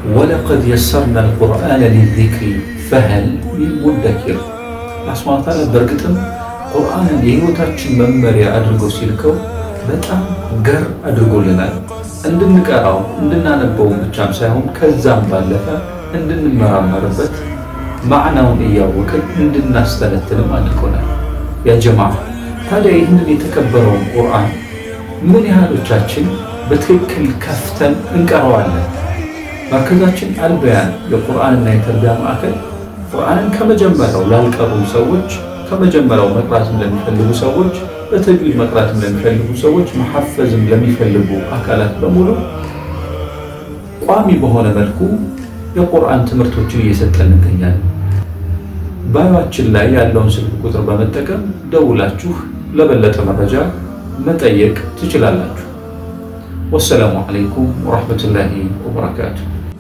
ولقد يسرنا القرآن للذكر فهل من مدكر። አላህ ሱብሓነሁ ወተዓላ በእርግጥም ቁርአንን የህይወታችን መመሪያ አድርጎ ሲልከው በጣም ገር አድርጎልናል። እንድንቀራው እንድናነበው ብቻም ሳይሆን ከዛም ባለፈ እንድንመራመርበት፣ ማዕናውን እያወቅን እንድናስተነትንም አድርጎናል። ያ ጀማዓ፣ ታዲያ ይህንን የተከበረውን ቁርአን ምን ያህሎቻችን በትክክል ከፍተን እንቀረዋለን? መርከዛችን አልበያን የቁርአንና የተርቢያ ማዕከል ቁርአንን ከመጀመሪያው ላልቀሩ ሰዎች፣ ከመጀመሪያው መቅራትም ለሚፈልጉ ሰዎች፣ በተጅዊድ መቅራትም ለሚፈልጉ ሰዎች፣ መሐፈዝም ለሚፈልጉ አካላት በሙሉ ቋሚ በሆነ መልኩ የቁርአን ትምህርቶችን እየሰጠን እንገኛለን። Bio ኣችን ላይ ያለውን ስልክ ቁጥር በመጠቀም ደውላችሁ ለበለጠ መረጃ መጠየቅ ትችላላችሁ። ወሰላሙ ዓለይኩም ወረሕመቱላሂ ወበረካቱ።